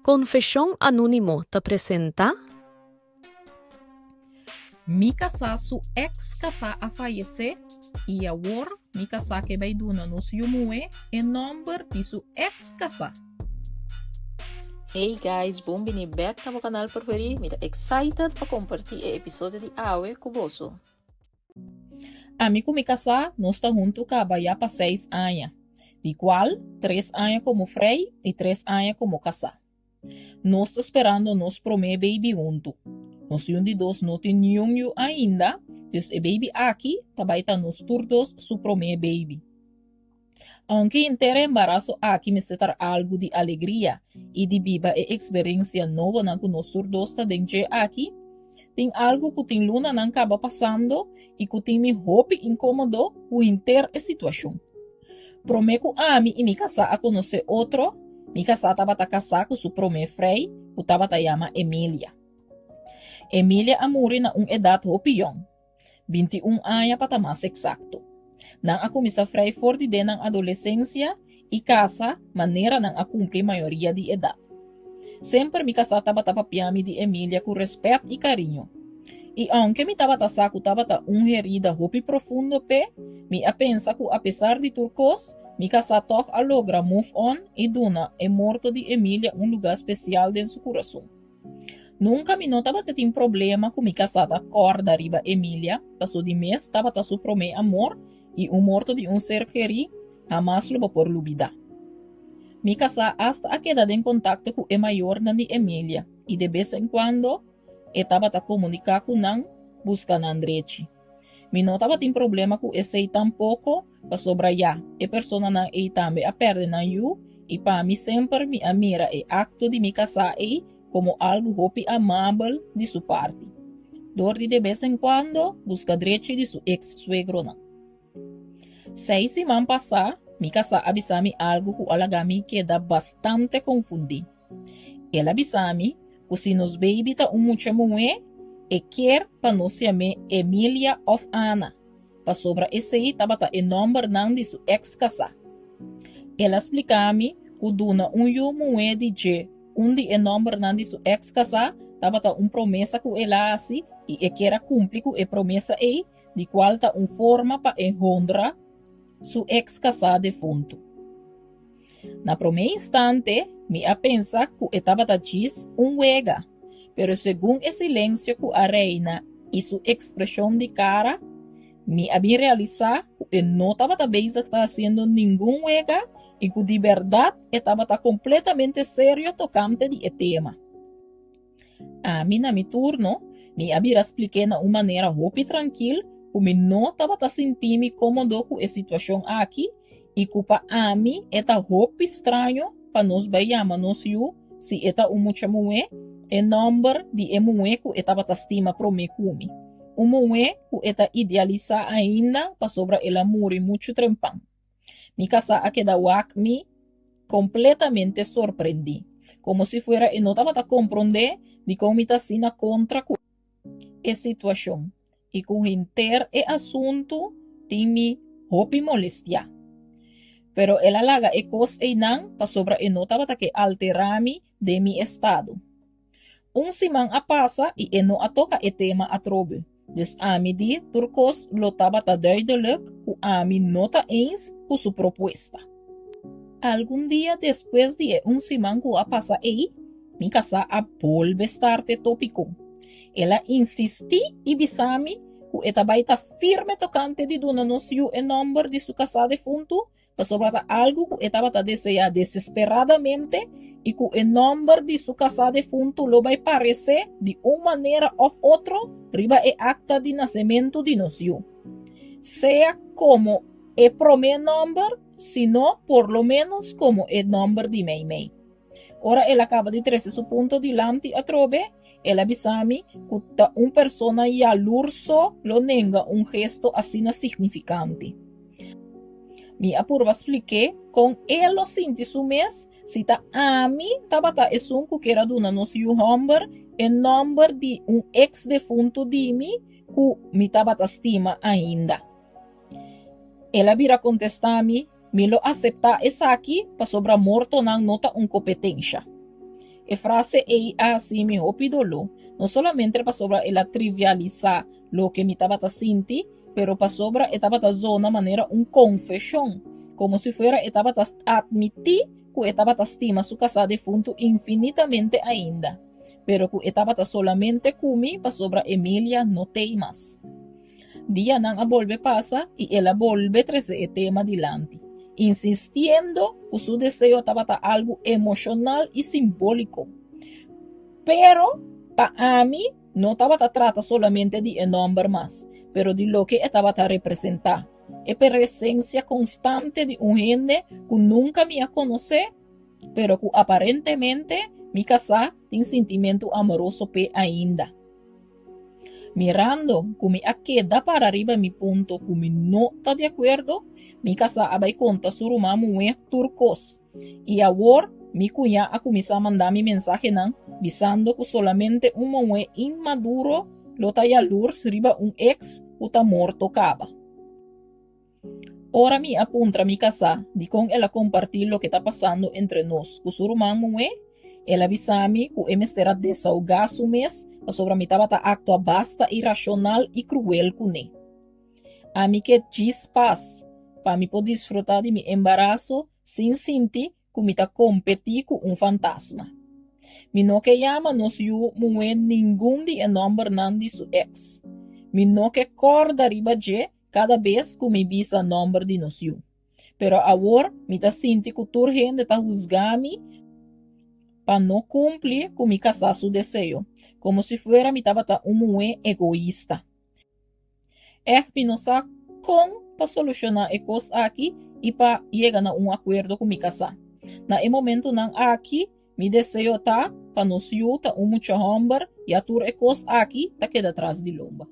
Konfeshon Anónimo ta presentá. Mi kasá su eks kasá a fayesé i awor mi kasá ke bai duna nos yu muhé e nòmber di su eks kasá. Hey guys, bon bini bek na bo kanal preferí. Mi ta excited pa kompartí e episodio di awe ku boso. Ami ku mi kasá nos ta huntu kaba ya pa seis aña, di kual tres aña komo frei i tres aña komo kasá. Nos ta sperando nos promé beibi huntu. Nos yun di dos no tin niun yu ainda, dus e beibi aki ta bai ta nos tur dos su promé beibi. Aunke henter e embaraso aki mester tar algu di alegria i di biba e eksperensia nobonan ku nos tur dos ta den dje aki, tin algu ku tin lunanan kaba pasando i ku tin mi hopi inkomodo ku henter e situashon. Promé ku ami i mi kasá a konosé otro, mi kasá tabata kasá ku su promé frei ku tabata yama Emilia. Emilia a muri na un edat hopi yòn. 21 aña pa ta mas eksakto. Nan a kuminsá frei for di den nan adolesensia i kasa manera nan a kumpli mayoria di edat. Semper mi kasá tabata papia mi di Emilia ku rèspèt i kariño. I ounke mi tabata sa ku tabata un herida hopi profundo p'e, mi a pensa ku apesar di tur kos, mi kasá tòg a logra move on i duna e morto di Emilia un lugá spesial den su kurason. Nunka mi no tabata tin problema ku mi kasá ta kòrda riba Emilia, paso di mes tabata su promé amor i un morto di un ser kerí hamas lo bo por lubidá. Mi kasá asta a keda den kontakto ku e mayornan di Emilia i de bes en kuando e tabata komuniká ku nan buska nan drechi. Mi no tabatin problema ku esei tampoko pasobra ya, e personanan ei tambe a pèrdè nan yu i pa mi semper mi a mira e akto di mi kasá ei komo algu hopi amabel di su parti, dor di de bes en kuando buska drechi di su eks suegronan. Seis siman pasá mi kasá a bisa mi algu ku a laga mi keda bastante konfundí. El a bisa mi ku si nos baby ta un mucha muhé, e kier pa nos yam'é Emilia òf Ana, pasobra esei tabata e nòmbernan di su eks kasá. El a splika mi ku duna un yu muhé di dje un di e nòmbernan di su eks kasá tabata un promesa ku el a hasi i e kier a kumpli ku e promesa ei, di kual ta un forma pa e honra su eks kasá defuntu. Na promé instante mi a pensa ku e tabata djis un wega, pero segun e silensio ku a reina i su ekspreshon di kara, mi a bin realisá ku e no tabata bezig ta hasiendo ningun wega i ku di bèrdat e tabata kompletamente serio tokante di e tema. Ami na mi turno, mi a bira splik'é na un manera hopi trankil ku mi no tabata sinti mi kómodo ku e situashon aki i ku pa ami e ta hopi straño pa nos bai yama nos yu, si e ta un mucha muhé, e nòmber di e muhé ku e tabata stima promé ku mi, un muhé ku e ta idealisá ainda pasobra el a muri muchu trempan. Mi kasá a keda wak mi kompletamente sorprendí, komo si fuera e no tabata komprondé dikon mi ta asina kontra ku e situashon i ku henter e asuntu tin mi hopi molestiá. Pero el a laga e kos einan pasobra e no tabata ke alterá mi den mi estado. Un siman a pasa i e no a toka e tema atrobe. Dus ami di tur kos lo tabata duidelijk ku ami no ta eens ku su propuesta. Algun dia despues di e un siman ku a pasa ei, mi kasá a bolbe start e tópiko. El a insistí i bisa mi ku e ta bai ta firme tokante di duna nos yu e nòmber di su kasá defuntu pasobra ta algu ku e tabata deseá desesperadamente i ku e nòmber di su kasá defuntu lo bai paresé di un manera òf otro riba e akta di nasementu di nos yu, sea komo e promé nòmber, sino por lo ménos komo e nòmber di meimei. Ora el a kaba di trese su punto dilanti atrobe, el a bisa mi ku ta un persona yalurso lo nenga un gesto asina signifikante. Mi a purba splik'é kon e lo sinti su mes si ta ami tabata esun ku kier a duna nos yu hòmber e nòmber di un eks defuntu di mi ku mi tabata stima ainda. El a bira kontestá mi, Mi lo aseptá esaki pasobra mortonan no ta un kompetensha. E frase ei a hasi mi hopi doló, no solamente pasobra el a trivialisá loke mi tabata sinti, pero pasobra e tabata zona manera un konfeshon, komo si fuera e tabata atmití ku e tabata stima su kasá defuntu infinitamente ainda, pero ku e tabata solamente ku mi pasobra Emilia no t'ei mas. Dianan a bolbe pasa i el a bolbe trese e tema dilanti, insistiendo ku su deseo tabata algu emoshonal i simbóliko. Pero, pa ami, no tabata trata solamente di e nòmber mas, pero di loke e tabata representá, e presensia konstante di un hende ku nunka mi a konosé, pero ku aparentemente mi kasá tin sintimentu amoroso p'e ainda. Mirando ku mi a keda para riba mi punto ku mi no ta di akuerdo, mi kasá a bai konta su ruman muhé tur kos. I awor mi kuñá a kuminsá manda mi mensahenan bisando ku solamente un muhé inmaduro lo ta yalurs riba un eks ku ta morto kaba. Ora mi a puntra mi kasá dikon el a kompartí loke ta pasando entre nos ku su ruman muhé, el a bisa mi ku e mester a desaugá su mes pasobra mi tabata aktua basta irashonal i kruel kuné. Ami ke djis pas pa mi por disfrutá di mi embaraso sin sinti ku mi ta kompetí ku un fantasma. Mi no ke yama nos yu muhé ningun di e nòmbernan di su eks. Mi no ke kòrda riba dje kada bes ku mi bisa nòmber di nos yu. Pero awor mi ta sinti ku tur hende ta husga mi pa no kumpli ku mi kasá su deseo, komo si fuera mi tabata un muhé egoista. Ègt mi no sa kon pa solushoná e kos aki i pa yega na un akuerdo ku mi kasá. Na e momentunan aki, mi deseo ta pa nos yu ta un mucha hòmber ya tur e kos aki ta keda tras di lomba.